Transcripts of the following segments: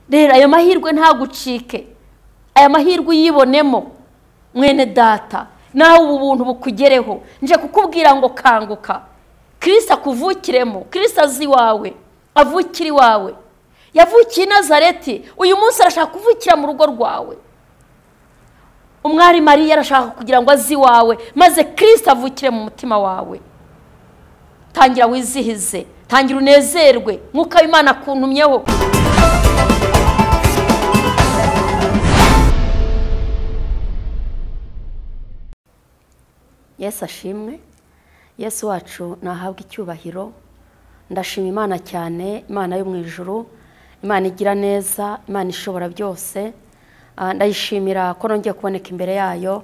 Rero ayo mahirwe ntagucike, aya mahirwe uyibonemo mwene data, nawe ubu buntu bukugereho. Nje kukubwira ngo kanguka, Kristo akuvukiremo, Kristo azi iwawe, avukira iwawe. Yavukiye i Nazareti, uyu munsi arashaka kuvukira mu rugo rwawe. Umwari Mariya arashaka kugira ngo azi iwawe, maze Kristo avukire mu mutima wawe. Tangira wizihize, tangira unezerwe, Mwuka w'Imana akuntumyeho. Yesu ashimwe, Yesu wacu nahabwa icyubahiro. Ndashima Imana cyane, Imana yo mu ijuru, Imana igira neza, Imana ishobora byose. Ndayishimira ko nongeye kuboneka imbere yayo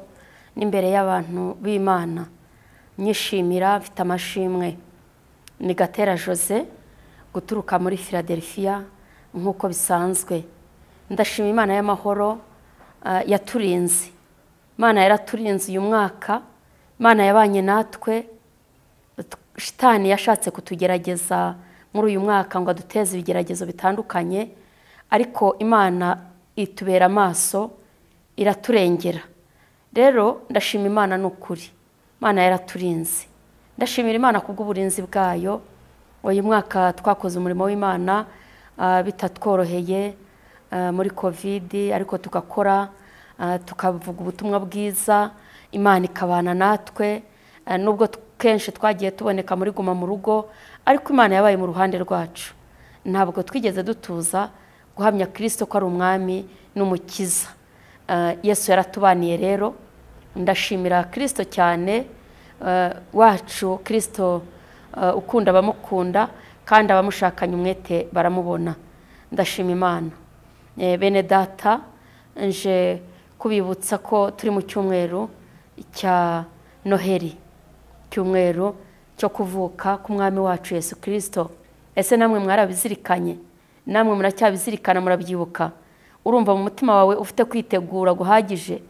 n'imbere y'abantu b'Imana. Nyishimira mfite amashimwe. Ni Gatera Jose guturuka muri Philadelphia nk'uko bisanzwe. Ndashima Imana y'amahoro yaturinze. Imana yaraturinze uyu mwaka, Imana yabanye natwe. Shitani yashatse kutugerageza muri uyu mwaka ngo aduteze ibigeragezo bitandukanye, ariko Imana itubera amaso, iraturengera. Rero ndashima Imana n'ukuri, Imana yaraturinze. Ndashimira Imana kubw'uburinzi bwayo. Uyu mwaka twakoze umurimo w'Imana bitatworoheye muri Covid, ariko tugakora, tukavuga ubutumwa bwiza, Imana ikabana natwe. Nubwo kenshi twagiye tuboneka muri guma mu rugo, ariko Imana yabaye mu ruhande rwacu. Ntabwo twigeze dutuza guhamya Kristo ko ari umwami n'umukiza. Yesu yaratubaniye. Rero ndashimira Kristo cyane wacu, Kristo ukunda abamukunda kandi abamushakanye umwete baramubona. Ndashima Imana. Bene data, nje kubibutsa ko turi mu cyumweru cya Noheri, cyumweru cyo kuvuka k'umwami wacu Yesu Kristo. Ese namwe mwarabizirikanye? Namwe muracyabizirikana, murabyibuka? Urumva mu mutima wawe ufite kwitegura guhagije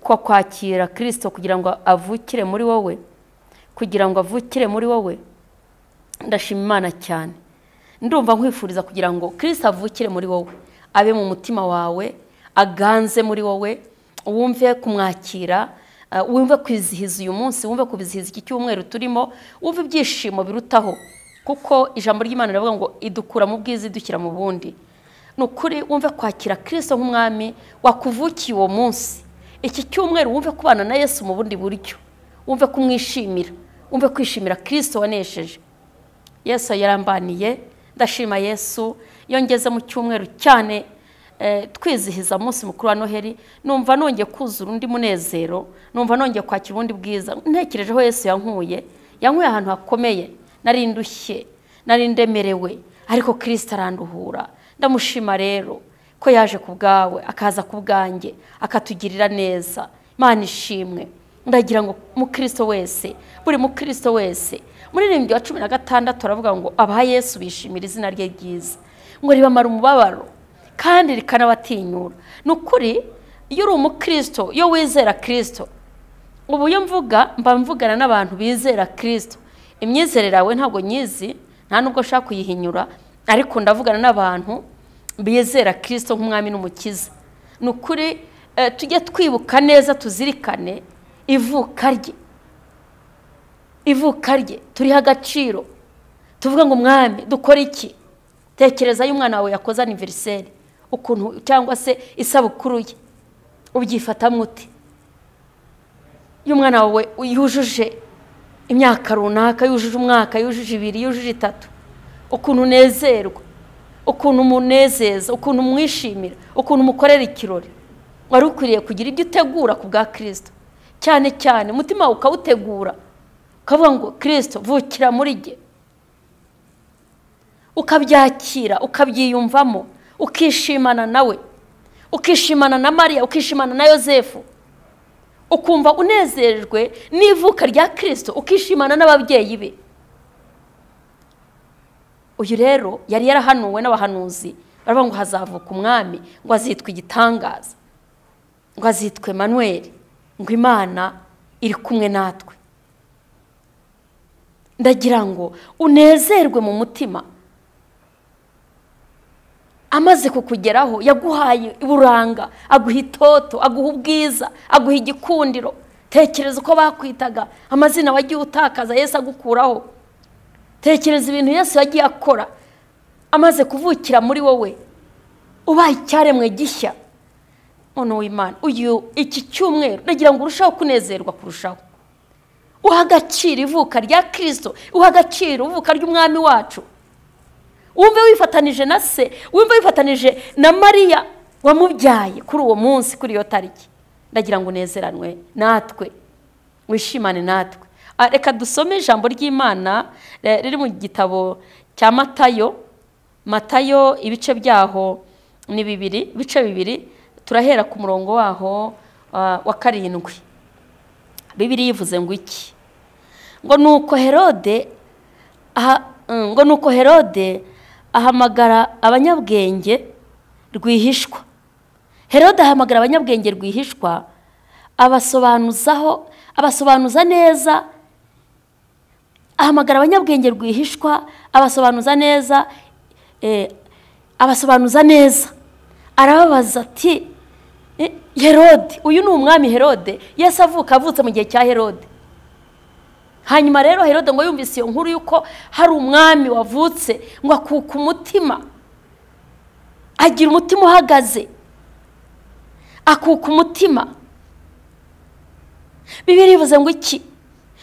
ko kwakira Kristo kugira ngo avukire muri wowe, kugira ngo avukire muri wowe. Ndashima Imana cyane. Ndumva nkwifuriza kugira ngo Kristo avukire muri wowe, abe mu mutima wawe, aganze muri wowe, wumve kumwakira, wumve kwizihiza uyu munsi, wumve kubizihiza iki cyumweru turimo, wumve ibyishimo birutaho, kuko ijambo ry'Imana riravuga ngo idukura mu bwiza idushyira mu bundi. Ni ukuri wumve kwakira Kristo nk'umwami wakuvukiye uwo munsi. Iki cyumweru wumve kubana na Yesu mu bundi buryo, wumve kumwishimira, wumve kwishimira Kristo wanesheje. Yesu yarambaniye. Ndashima Yesu. Iyo ngeze mu cyumweru cyane twizihiza umunsi mukuru wa Noheri, numva nongeye kuzura undi munezero, numva nongeye kwakira ubundi bwiza. Ntekerejeho Yesu yankuye, yankuye ahantu hakomeye, nari ndushye, nari ndemerewe, ariko Kristo aranduhura. Ndamushima rero ko yaje ku bwawe, akaza ku bwanjye, akatugirira neza. Imana ishimwe. Ndagira ngo mukristo wese, buri mukristo wese, muririmbyi wa 16 aravuga ngo abaha Yesu bishimira izina rye ryiza, ngo ribamara umubabaro kandi rikanabatinyura. Ni ukuri iyo uri umukristo, iyo wizera Kristo, ubu iyo mvuga mba mvugana n'abantu bizera Kristo. Imyizerere yawe ntabwo nyizi, nta nubwo nshaka kuyihinyura, ariko ndavugana n'abantu bizera Kristo nk'umwami n'umukiza. Ni ukuri tujye twibuka neza, tuzirikane ivuka rye, ivuka rye turiha agaciro. Tuvuga ngo mwami dukora iki? Tekereza iyo umwana wawe yakoze anniversaire ukuntu, cyangwa se isabukuru ye, ubyifatamwe ute? Iyo umwana wawe yujuje imyaka runaka, yujuje umwaka, yujuje ibiri, yujuje itatu, ukuntu unezerwa, ukuntu umunezeza, ukuntu umwishimira, ukuntu umukorera ikirori. Wari ukwiriye kugira ibyo utegura ku bwa Kristo, cyane cyane umutima wawe ukawutegura, ukavuga ngo Kristo vukira muri jye, ukabyakira, ukabyiyumvamo, ukishimana nawe, ukishimana na Mariya, ukishimana na Yosefu, ukumva unezerejwe n'ivuka rya Kristo, ukishimana n'ababyeyi be. Uyu rero yari yarahanuwe n'abahanuzi, baravuga ngo hazavuka umwami, ngo azitwa igitangaza, ngo azitwe Emmanuel, ngo Imana iri kumwe natwe. Ndagira ngo unezerwe mu mutima, Amaze kukugeraho yaguhaye uburanga, aguha itoto, aguha ubwiza, aguha igikundiro. Tekereza uko bakwitaga, amazina wagiye utakaza Yesu agukuraho. Tekereza ibintu Yesu yagiye akora amaze kuvukira muri wowe, ubaye icyaremwe gishya. Muntu w'Imana, uyu iki cyumweru ndagira ngo urushaho kunezerwa kurushaho. Uha agaciro ivuka rya Kristo, uha agaciro ivuka ry'umwami wacu. Wumve wifatanije na se, wumve wifatanije na Mariya wamubyaye kuri uwo munsi, kuri iyo tariki. Ndagira ngo unezeranwe natwe, wishimane natwe. Reka dusome ijambo ry'Imana riri mu gitabo cya Matayo. Matayo ibice byaho ni bibiri, ibice bibiri, turahera ku murongo waho wa 7. Bibiliya ivuze ngo iki? Ngo nuko Herode ngo nuko Herode ahamagara abanyabwenge rwihishwa. Herode ahamagara abanyabwenge rwihishwa, abasobanuza neza. Ahamagara abanyabwenge rwihishwa, abasobanuza neza, abasobanuza neza. Arababaza ati Herode, uyu ni umwami Herode, Yesu avuka avutse mu gihe cya Herode. Hanyuma rero Herode ngo yumvise iyo nkuru yuko hari umwami wavutse, ngo akuka umutima, agira umutima uhagaze, akuka umutima. Bibiliya ivuze ngo iki?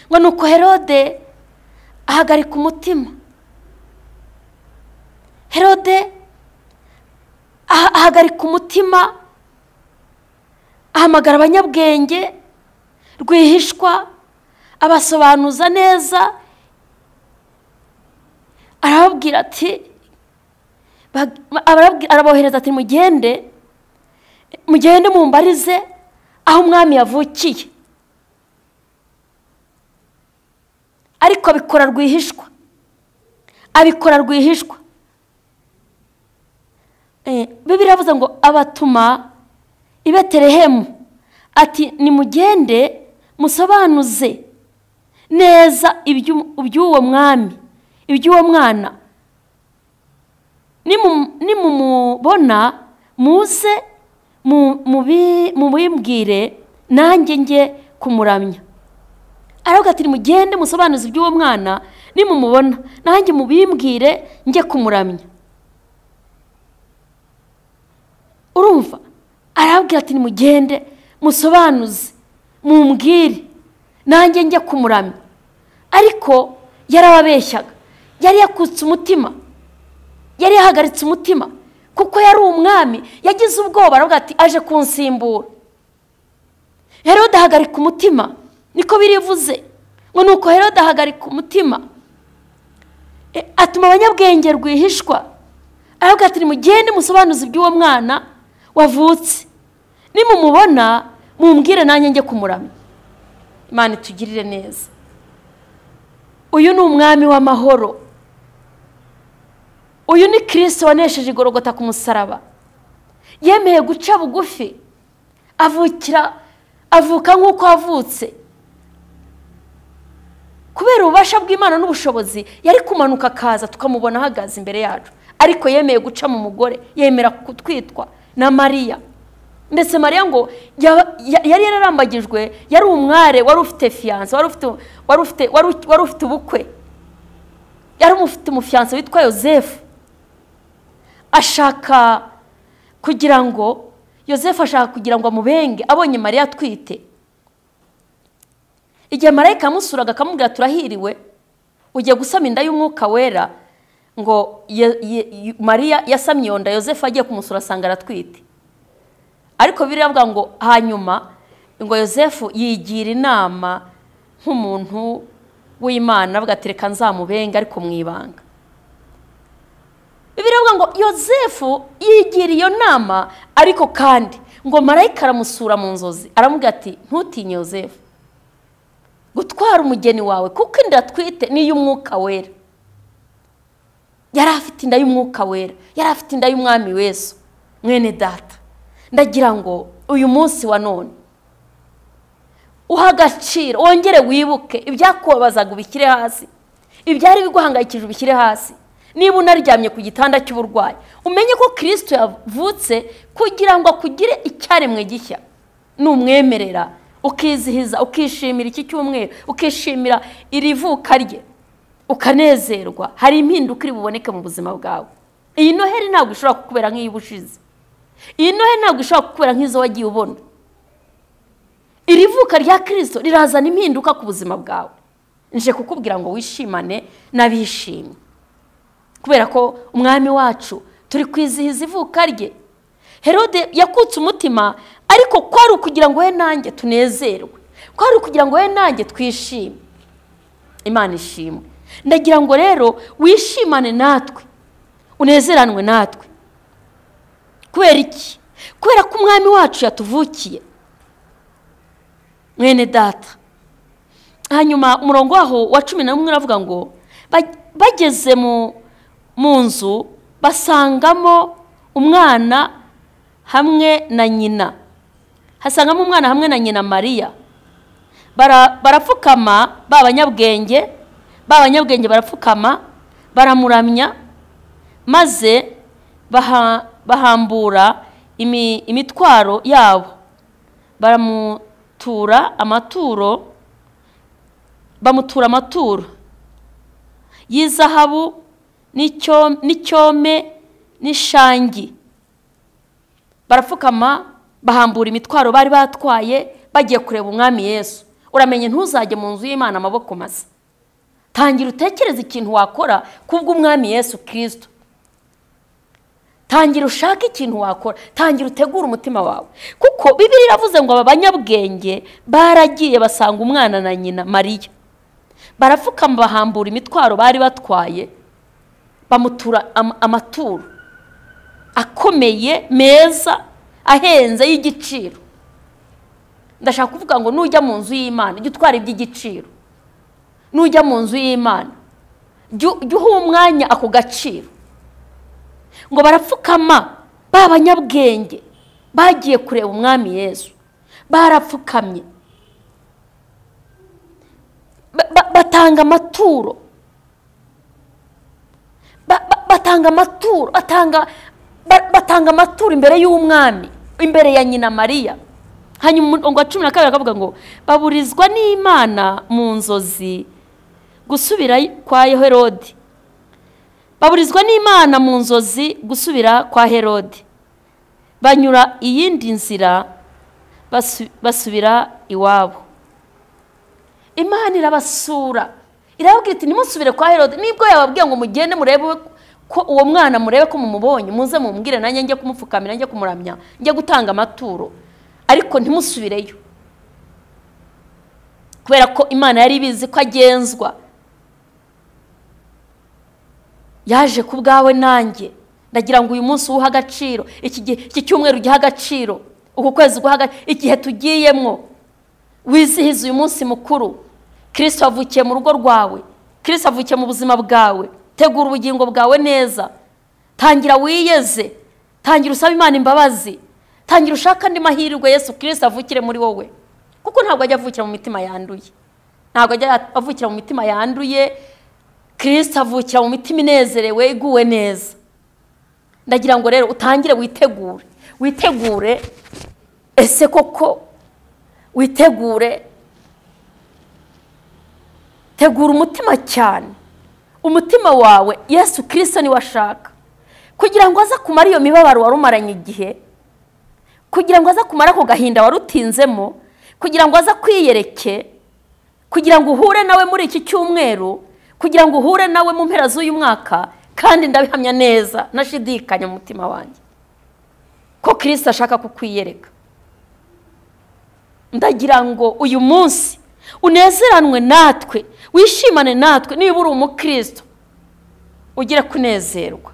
Ngo nuko Herode ahagarika umutima. Herode ahagarika umutima, ahamagara abanyabwenge rwihishwa, abasobanuza neza. Arababwira ati, arabohereza ati mugende, mugende mumbarize aho umwami yavukiye. Ariko abikora rwihishwa, abikora rwihishwa. Bibiliya iravuze ngo abatuma i Betelehemu ati nimugende musobanuze neza iby'uwo mwami, iby'uwo mwana. Nimumubona muze mubimbwire, nanjye njye kumuramya. Aravuga ati nimugende musobanuze iby'uwo mwana, nimumubona nanjye mubimbwire njye kumuramya. Urumva? Arabwira ati nimugende musobanuze mumbwire nanjye njye kumuramya. Ariko yarababeshyaga, yari yakutse umutima, yari yahagaritse umutima, kuko yari umwami, yagize ubwoba. Aravuga ati aje kunsimbura. Herode ahagarika umutima, niko birivuze ngo nuko Herode ahagarika umutima, atuma abanyabwenge rwihishwa. Aravuga ati nimugende musobanuze iby'uwo mwana wavutse, nimumubona mumbwire nanjye njye kumuramya. Imana itugirire neza. Uyu ni umwami w'amahoro. Uyu ni Kristo wanesheje igorogota ku musaraba. Yemeye guca bugufi, avuka nk'uko avutse. Kubera ububasha bw'Imana n'ubushobozi, yari kumanuka akaza tukamubona ahagaze imbere yacu. Ariko yemeye guca mu mugore, yemera kutwitwa na Mariya. Ndetse Mariya ngo yari yararambagijwe, yari umware wari ufite fiancé, wari ufite ubukwe. Yari umufite umufiancé witwa Yosefu. Ashaka kugira ngo Yosefu ashaka kugira ngo amubenge abonye Mariya atwite. Igihe marayika amusuraga akamubwira turahiriwe ugiye gusama inda y'umwuka wera, ngo Mariya yasamye iyo nda, Yosefu agiye kumusura asanga aratwite. Ariko biravuga ngo hanyuma ngo Yosefu yigira inama nk'umuntu w'Imana, avuga ati reka nzamubenge ariko mu ibanga. Biravuga ngo Yosefu yigira iyo nama, ariko kandi ngo marayika aramusura mu nzozi aramubwira ati ntutinye Yosefu gutwara umugeni wawe, kuko inda atwite ni iy'umwuka wera. Yari afite inda y'umwuka wera, yari afite inda y'umwami Yesu. Mwene data, ndagira ngo uyu munsi wa none uha agaciro, wongere wibuke ibyakubabazaga ubishyire hasi, ibyari biguhangayikije ubishyire hasi. Niba unaryamye ku gitanda cy'uburwayi, umenye ko Kristo yavutse kugira ngo akugire icyaremwe gishya. Numwemerera ukizihiza, ukishimira iki cyumweru, ukishimira iri vuka rye, ukanezerwa, hari impinduka iri buboneke mu buzima bwawe. Iyi Noheli ntabwo ishobora kukubera nk'iy'ubushize. Iyi Noheli ntabwo ishobora kukubera nk'izo wagiye ubona. Iri vuka rya Kristo rirazana impinduka ku buzima bwawe. Nje kukubwira ngo wishimane n'abishimye, kubera ko umwami wacu turi kwizihiza ivuka rye. Herode yakutse umutima, ariko kwari ukugira ngo we nanjye tunezerwe, kwari ukugira ngo we nanjye twishime. Imana ishimwe. Ndagira ngo rero wishimane natwe, unezeranwe natwe. Kubera iki? Kubera ko umwami wacu yatuvukiye, mwene data. Hanyuma umurongo waho wa 11 uravuga ngo bageze mu nzu basangamo umwana hamwe na nyina, hasangamo umwana hamwe na nyina Mariya. Barapfukama ba banyabwenge barapfukama baramuramya, maze bahambura imitwaro yabo, baramutura amaturo, bamutura amaturo y'izahabu n'icyome n'ishangi. Barapfukama bahambura imitwaro bari batwaye bagiye kureba umwami Yesu. Uramenye ntuzajye mu nzu y'Imana amaboko masa. Tangira utekereze ikintu wakora kubw'umwami Yesu Kristo. Tangira ushake ikintu wakora, tangira utegure umutima wawe. Kuko Bibiliya iravuze ngo aba banyabwenge baragiye basanga umwana na nyina Mariya, barapfukama bahambura imitwaro bari batwaye, bamutura amaturo akomeye meza ahenze y'igiciro. Ndashaka kuvuga ngo nujya mu nzu y'Imana jya utwara iby'igiciro. Nujya mu nzu y'Imana jya uha umwanya ako gaciro. Ngo barapfukama ba banyabwenge bagiye kureba umwami Yesu, barapfukamye batanga amaturo, batanga amaturo, batanga amaturo imbere y'umwami, imbere ya nyina Mariya. Hanyuma umurongo wa 12 akavuga ngo baburizwa n'Imana mu nzozi gusubira kwa Herode. Baburizwa n'Imana mu nzozi gusubira kwa Herode, banyura iyindi nzira basubira iwabo. Imana irabasura, irababwira iti nimusubire kwa Herode. Nibwo yababwiye ngo mugende murebe ko uwo mwana, murebe ko mumubonye, muze mumbwire nanjye njye kumupfukamira, njye kumuramya, njye gutanga amaturo, ariko ntimusubireyo. Kubera ko Imana yari ibizi ko agenzwa, yaje ku bwawe nanjye. Ndagira ngo uyu munsi uwuhe agaciro, iki cyumweru giha agaciro, uku kwezi guha agaciro, igihe tugiyemo wizihiza uyu munsi mukuru. Kristo avukiye mu rugo rwawe, Kristo avukiye mu buzima bwawe. Tegura ubugingo bwawe neza, tangira wiyeze, tangira usabe Imana imbabazi, tangira ushaka andi mahirwe Yesu Kristo avukire muri wowe. Kuko ntabwo ajya avukira mu mitima yanduye, ntabwo ajya avukira mu mitima yanduye. Kristo avukira mu mitima inezerewe, iguwe neza. Ndagira ngo rero utangire witegure, witegure. Ese koko witegure? Tegura umutima cyane, umutima wawe Yesu Kristo ni washaka, kugira ngo aza kumara iyo mibabaro warumaranye igihe, kugira ngo aza kumara ako gahinda warutinzemo, kugira ngo aza kwiyereke, kugira ngo uhure nawe muri iki cyumweru, kugira ngo uhure nawe mu mpera z'uyu mwaka. Kandi ndabihamya neza nashidikanya mu mutima wanjye ko Kristo ashaka kukwiyereka. Ndagira ngo uyu munsi unezeranwe natwe, wishimane natwe. Niba uri umukristo ugire kunezerwa,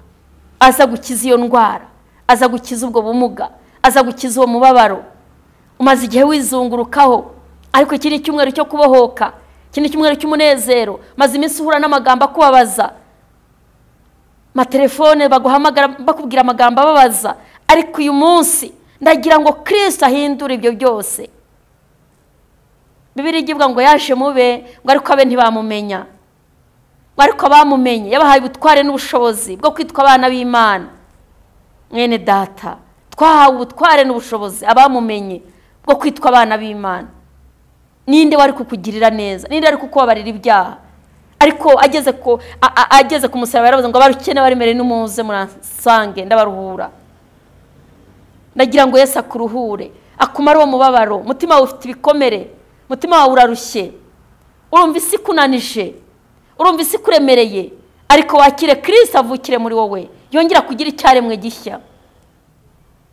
aza gukiza iyo ndwara, aza gukiza ubwo bumuga, aza gukiza uwo mubabaro umaze igihe wizungurukaho. Ariko iki ni icyumweru cyo kubohoka, iki ni icyumweru cy'umunezero. Maze iminsi uhura n'amagambo akubabaza, amatelefone baguhamagara bakubwira amagambo ababaza, ariko uyu munsi ndagira ngo Kristo ahindure ibyo byose. Bibiliya ivuga ngo yaje mube, ngo ariko abe ntibamumenya, ngo Ariko bamumenye yabahaye ubutware n'ubushobozi bwo kwitwa abana b'Imana. Mwene data, twahawe ubutware n'ubushobozi abamumenye bwo kwitwa abana b'Imana. Ninde wari kukugirira neza? Ninde wari kukubabarira ibyaha? Ariko ageze ku musaraba yaravuze ngo abarukene baremerewe n'umuze muransange ndabaruhura. Ndagira ngo Yesu akuruhure, akumare uwo mubabaro. Umutima wawe ufite ibikomere, umutima wawe urarushye, urumva isi ikunanije, urumva isi ikuremereye, ariko wakire Kristo avukire muri wowe, yongera kugira icyaremwe gishya.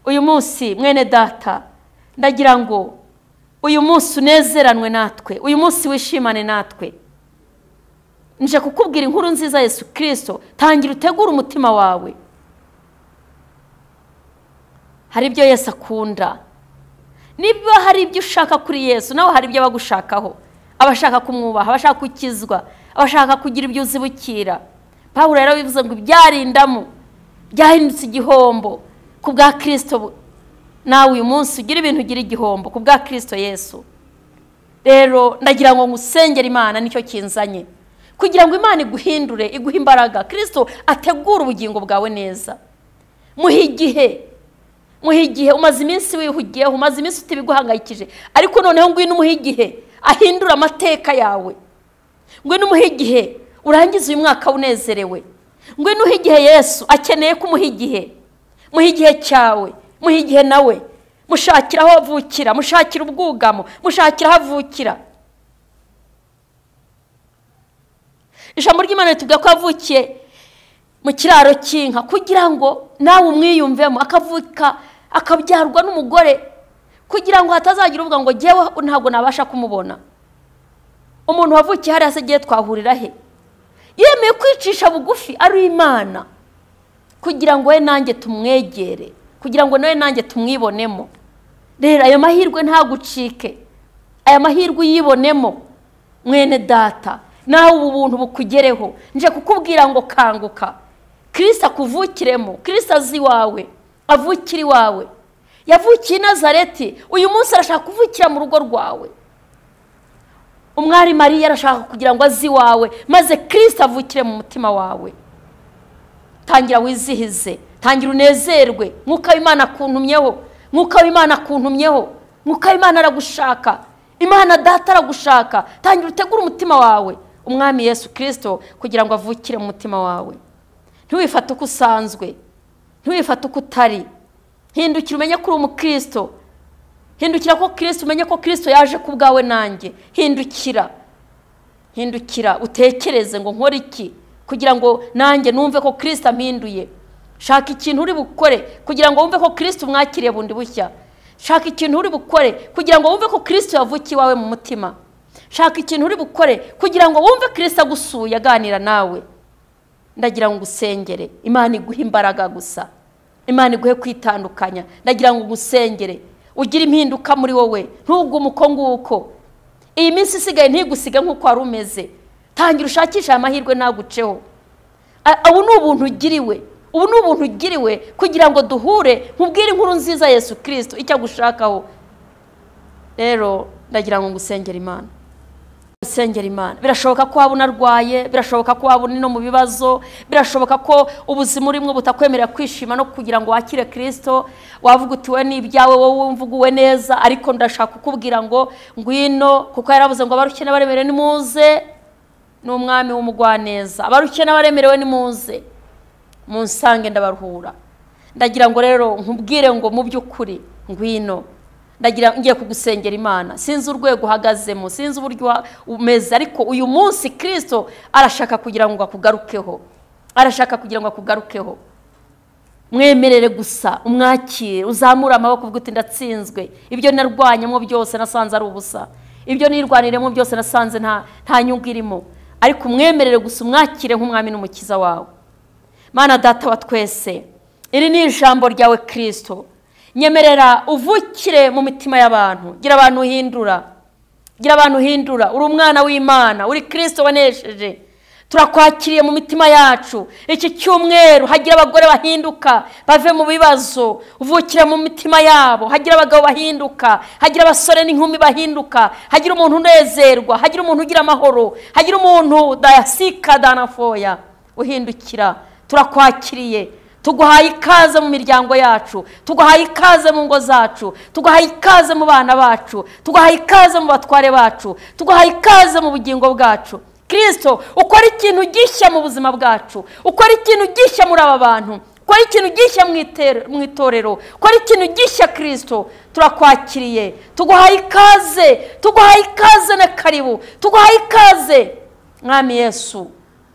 Uyu munsi mwene data, ndagira ngo uyu munsi unezeranwe natwe, uyu munsi wishimane natwe. Nje kukubwira inkuru nziza Yesu Kristo. Tangira utegure umutima wawe. Hari ibyo Yesu akunda. Niba hari ibyo ushaka kuri Yesu, nawe hari ibyo abagushakaho. Abashaka kumwubaha, abashaka gukizwa, abashaka kugira ibyo uzibukira. Pawulo yarabivuze ngo ibyarindamu byahindutse igihombo ku bwa Kristo. Nawe uyu munsi ugira ibintu ugira igihombo ku bwa Kristo Yesu. Rero ndagira ngo ngusengere Imana, nicyo kinzanye, kugira ngo Imana iguhindure, iguhe imbaraga. Kristo ategure ubugingo bwawe neza. Muhe igihe, muhe igihe. Umaze iminsi wihugiyeho, umaze iminsi utibiguhangayikije, ariko noneho ngwino umuhe igihe ahindura amateka yawe. Ngwino umuhe igihe urangize uyu mwaka unezerewe. Ngwino uhe igihe Yesu akeneye ko umuha igihe. Muhe igihe cyawe, muhe igihe nawe. Mushakira aho avukira, mushakira ubwugamo, mushakira aho avukira. Ijambo ry'Imana ritubwira ko yavukiye mu kiraro cy'inka kugira ngo nawe umwiyumvemo, akavuka akabyarwa n'umugore kugira ngo hatazagira uvuga ngo jyewe ntabwo nabasha kumubona. Umuntu wavukiye hariya se giye twahurira he? Yemeye kwicisha bugufi ari Imana kugira ngo we nanjye tumwegere, kugira ngo nawe nanjye tumwibonemo. Rero ayo mahirwe ntagucike, aya mahirwe uyibonemo mwene data. Nawe ubu buntu bukugereho. Nje kukubwira ngo kanguka, Kristo akuvukiremo, Kristo azi iwawe, avukira iwawe. Yavukiye i Nazareti, uyu munsi arashaka kuvukira mu rugo rwawe. Umwari Mariya arashaka kugira ngo azi iwawe, maze Kristo avukire mu mutima wawe. Tangira wizihize, tangira unezerwe. Mwuka w'Imana akuntumyeho, Mwuka w'Imana akuntumyeho, Mwuka w'Imana aragushaka, Imana data aragushaka. Tangira utegure umutima wawe Umwami Yesu Kristo kugira ngo avukire mu mutima wawe. Ntiwifate uko usanzwe, ntiwifate uko utari. Hindukira umenye ko uri umukristo. Hindukira ko Kristo, umenye ko Kristo yaje ku bwawe nanjye. Hindukira, hindukira utekereze ngo nkore iki kugira ngo nanjye numve ko Kristo ampinduye. Shaka ikintu uri bukore kugira ngo wumve ko Kristo umwakiriye bundi bushya. Shaka ikintu uri bukore kugira ngo wumve ko Kristo yavukiye iwawe mu mutima. Shaka ikintu uri bukore kugira ngo wumve Kristo agusuye aganira nawe. Ndagira ngo ngusengere Imana iguhe imbaraga gusa, Imana iguhe kwitandukanya. Ndagira ngo ngusengere ugire impinduka muri wowe, ntugume uko nguko. Iyi minsi isigaye ntigusiga nk'uko wari umeze. Tangira ushakishe aya mahirwe ntaguceho. Ubu ni ubuntu ugiriwe, ubu ni ubuntu ugiriwe kugira ngo duhure, nkubwire inkuru nziza Yesu Kristo icyo agushakaho. Rero ndagira ngo ngusengere Imana. Usengera Imana. Birashoboka ko waba unarwaye, birashoboka ko waba uri no mu bibazo, birashoboka ko ubuzima urimo butakwemerera kwishima no kugira ngo wakire Kristo. Wavuga uti we n'ibyawe, wowe wumva uguwe neza, ariko ndashaka kukubwira ngo ngwino, kuko yaravuze ngo abarukene baremerewe nimuze, ni umwami w'umugwaneza. Abarukene baremerewe nimuze, munsange ndabaruhura. Ndagira ngo rero nkubwire ngo mu by'ukuri ngwino. Ndagira ngiye kugusengera Imana. Sinzi urwego uhagazemo, sinzi uburyo umeze, ariko uyu munsi Kristo arashaka kugira ngo akugarukeho. Arashaka kugira ngo akugarukeho. Mwemerere gusa umwakire, uzamure amaboko uvuge uti ndatsinzwe, ibyo narwanyemo byose nasanze ari ubusa, ibyo nirwaniremo byose nasanze nta nyungu irimo. Ariko umwemerere gusa umwakire nk'umwami n'umukiza wawe. Mana data wa twese, iri ni ijambo ryawe Kristo. Nyemerera uvukire mu mitima y'abantu. Gira abantu uhindura, gira abantu uhindura. Uri umwana w'Imana, uri Kristo wanesheje. Turakwakiriye mu mitima yacu. Iki cyumweru hagira abagore bahinduka bave mu bibazo, uvukira mu mitima yabo, hagira abagabo bahinduka, hagira abasore n'inkumi bahinduka, hagira umuntu unezerwa, hagira umuntu ugira amahoro, hagira umuntu dayasika danafoya uhindukira. Turakwakiriye, tuguhaye ikaze mu miryango yacu, tuguhaye ikaze mu ngo zacu, tuguhaye ikaze mu bana bacu, tuguhaye ikaze mu batware bacu, tuguhaye ikaze mu bugingo bwacu. Kristo, ukora ikintu gishya mu buzima bwacu, ukora ikintu gishya muri aba bantu, ukora ikintu gishya mu itorero, ukora ikintu gishya. Kristo, turakwakiriye, tuguhaye ikaze, tuguhaye ikaze na karibu, tuguhaye ikaze Mwami Yesu.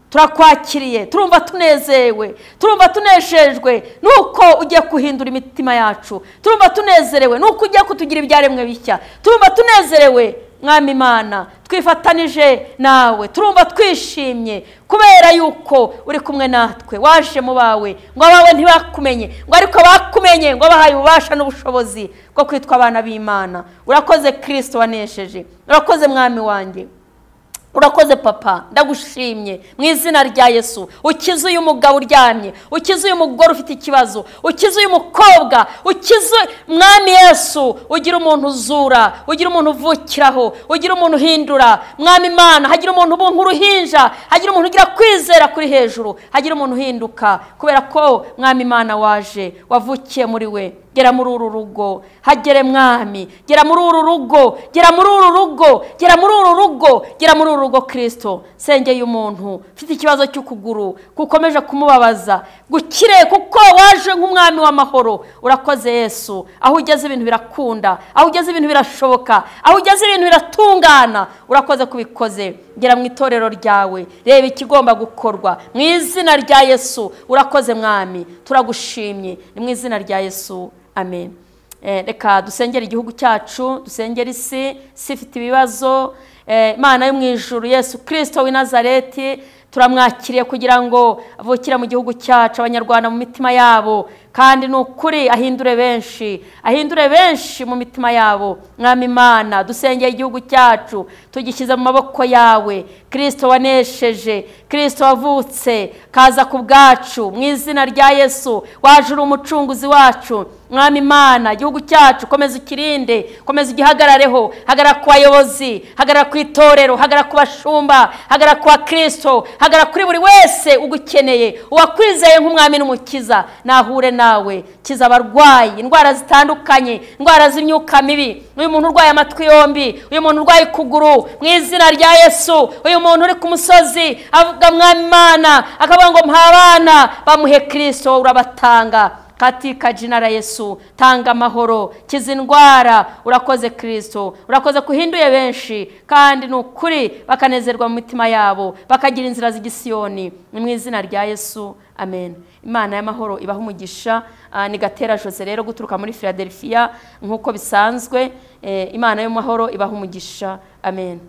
Turakwakiriye, turumva tunezerewe, turumva tunejejwe nuko ugiye kuhindura imitima yacu, turumva tunezerewe nuko ugiye kutugira ibyaremwe bishya, turumva tunezerewe Mwami Imana, twifatanije nawe, turumva twishimye kubera yuko uri kumwe natwe. Waje mu bawe ngo abawe ntibakumenye, ngo ariko bakumenye, ngo bahaye ububasha n'ubushobozi bwo kwitwa abana b'Imana. Urakoze Kristo wanesheje, urakoze Mwami wanjye, urakoze papa, ndagushimye mu izina rya Yesu. Ukize uyu mugabo uryamye, ukize uyu mugore ufite ikibazo, ukize uyu mukobwa, ukize Mwami Yesu. Ugira umuntu uzura, ugira umuntu uvukiraho, ugira umuntu uhindura Mwami Imana, hagira umuntu ubunka uruhinja, hagira umuntu ugira kwizera kuri hejuru, hagira umuntu uhinduka kubera ko Mwami Imana waje, wavukiye muri we. Gera muri uru rugo, hagere Mwami, gera muri uru rugo, gera muri uru rugo, gera muri uru rugo, gera muri uru rugo. Kristo, sengeye umuntu ufite ikibazo cy'ukuguru kukomeje kumubabaza, gukire kuko waje nk'umwami w'amahoro. Urakoze Yesu, aho ugeze ibintu birakunda, aho ugeze ibintu birashoboka, aho ugeze ibintu biratungana. Urakoze kubikoze. Gera mu itorero ryawe, reba ikigomba gukorwa mu izina rya Yesu. Urakoze Mwami, turagushimye, ni mu izina rya Yesu, amen. Reka dusengere igihugu cyacu, dusengere isi, isi ifite ibibazo. Imana yo mu ijuru, Yesu Kristo w'i Nazareti, turamwakiriye kugira ngo avukire mu gihugu cyacu, abanyarwanda mu mitima yabo, kandi ni ukuri ahindure benshi, ahindure benshi mu mitima yabo. Mwami Imana, dusengeye igihugu cyacu, tugishyize mu maboko yawe. Kristo wanesheje, Kristo wavutse kaza ku bwacu, mu izina rya Yesu waje uri umucunguzi wacu. Mwami Imana, igihugu cyacu komeza ukirinde, komeza ugihagarareho, hagarara ku bayobozi, hagarara ku itorero, hagarara ku bashumba, hagarara ku bakristo, hagarara kuri buri wese ugukeneye, uwakwizeye nk'umwami n'umukiza, nahure nawe. Kiza abarwayi indwara zitandukanye, indwara z'imyuka mibi, uyu muntu urwaye amatwi yombi, uyu muntu urwaye ukuguru, mu izina rya Yesu. Uyu muntu uri ku musozi avuga Mwami Imana, akavuga ngo mpa abana, bamuhe Kristo, urabatanga katika jina la Yesu. Tanga amahoro, kiza indwara. Urakoze Kristo, urakoze kuhinduye benshi, kandi ni ukuri bakanezerwa mu mitima yabo, bakagira inzira z'igisiyoni, mu izina rya Yesu, amen. Imana y'amahoro ibaha umugisha. Ni Gatera Jose rero guturuka muri Philadelphia nk'uko bisanzwe. Imana y'amahoro ibaha umugisha, amen.